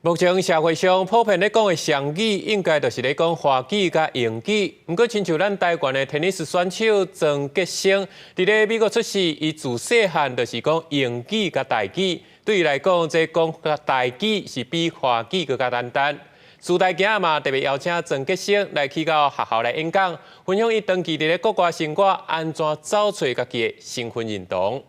目前社會上普遍咧講的雙語，應該就是咧講華語佮英語。毋過，親像咱台灣的テニス選手莊傑生，佇咧美國出世，伊自細漢就是講英語佮台語。對伊來講，這講台語是比華語閣較簡單。師大今仔嘛特別邀請莊傑生來去到學校來演講，分享伊長期佇咧國外生活，按怎找揣家己的身份認同。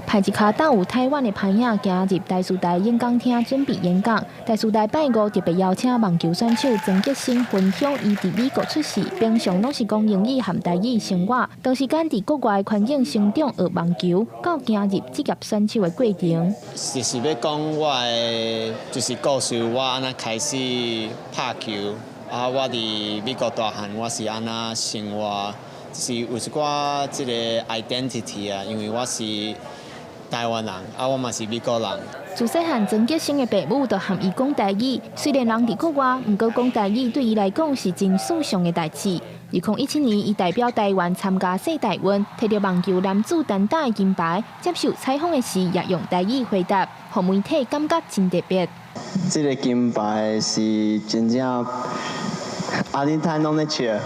排一跤斗有台灣的帆仔行入台師大演講廳準備演講。台師大拜五特別邀請網球選手莊傑生分享伊佇美國出世，平常攏是講英語和台語生活，長時間佇國外環境成長學網球，到行入職業選手的過程。就是欲講我的就是故事，我按怎開始拍球，啊，我佇美國大漢，我是按怎生活，就是有一寡這个 identity 啊，因為我是台灣人，啊，我嘛是美國人。自細漢莊傑生的爸母就和伊講台語，雖然人佇國外，毋過講台語對伊來講是真順暢的代誌。2017年，伊代表台灣參加世大運，摕著網球男子單打的金牌。接受採訪的時，也用台語回答，予媒體感覺真特別。這个金牌是真正阿恁太攏咧笑。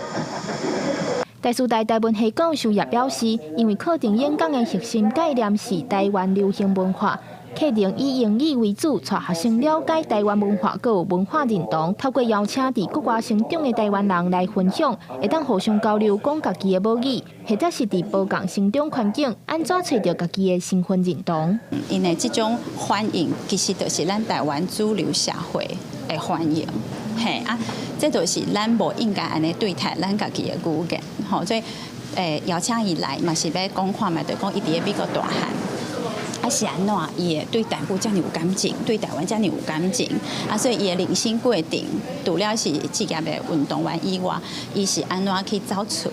台師大台文系教授也表示，因為課程演講的核心概念是台灣流行文化，課程以英語為主，帶學生了解台灣文化，閣有文化認同。透過邀請佇國外成長的台灣人來分享，會當互相交流講家己的母語，或者是佇無仝成長環境，按怎揣著家己的身份認同。𪜶的這種反應，其實就是咱台灣主流社會的反應。嘿啊，這就是咱無應該按呢對待咱家己的語言，吼，所以邀請伊來嘛是欲講看覓，就講伊佇咧美國大漢，啊是按怎，伊會對台語遮爾有感情，對台灣遮爾有感情，啊，所以伊的人生過程，除了是職業的運動員以外，伊是按怎去找揣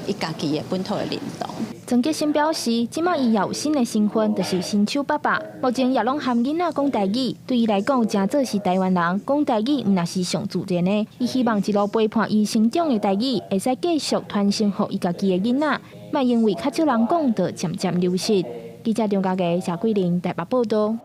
伊家己的本土的認同。莊傑生表示，這馬伊也有新的身份，就是新手爸爸。目前也攏和囡仔講台語，對伊來講，誠做是台灣人，講台語毋若是上自然的。伊希望一路陪伴伊成長的台語，會使繼續傳承予伊家己的囡仔，莫因為較少人講，就漸漸流失。記者張家傑、謝桂玲台北報道。